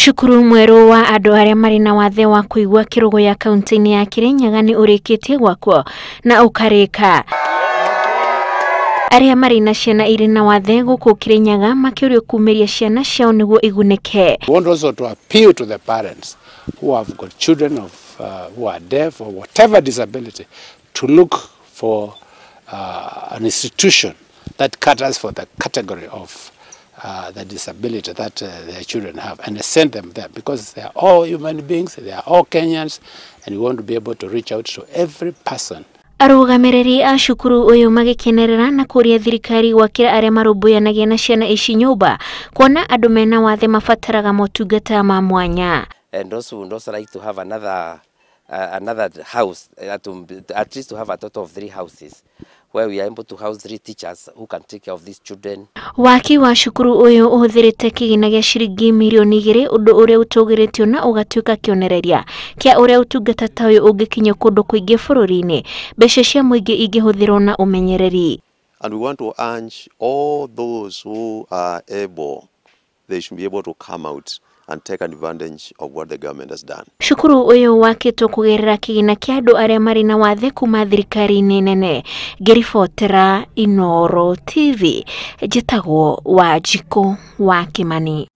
Cukuru mwerũ wa andũ arĩa marĩ na wathe wa kũigua Kĩrũgũya kaunti-inĩ ya Kĩrĩnyaga nĩ ũrĩkĩtie gwakwo na ũkarĩka. Arĩa marĩ na ciana irĩ na wathe gũkũ Kĩrĩnyaga makĩũrio kumĩria ciana ciao nĩguo igunĩke. We want also to appeal to the parents who have got children of who are deaf or whatever disability to look for an institution that caters for the category of the disability that their children have and send them there, because they are all human beings, they are all Kenyans, and we want to be able to reach out to every person. Arũgamĩrĩri a cukuru ũyũ magĩkenerera na kũria thirikari gwakĩra arĩa marũmbũyanagia na ciana ici nyũmba, kuona andũ mena wathe mabataraga motungata ma mwanya. And also would also like to have another house, at least to have a total of 3 houses where we are able to house 3 teachers who can take care of these children. Waki wa cukuru ũyũ ũhũthĩrĩte kĩgĩna gĩa ciringi mirioni 2, ũndũ ũrĩa ũtũgĩrĩtio na ũgatuĩka kĩonereria kĩa ũrĩa ũtungata ta ũyũ ũngĩkinyio kũndũ kũingĩ bũrũri-inĩ, mbeca cia mũingĩ ingĩhũthĩrwo na ũmenyereri. And we want to urge all those who are able, they should be able to come out and take advantage of what the government has done. Cukuru ũyũ wakĩtwo kũgerera kĩgĩna kĩa andũ arĩa marĩ na wathe kuma thirikari-inĩ nene. Ngĩribotera Inooro TV, njĩtagwo Wanjikũ wa Kĩmani.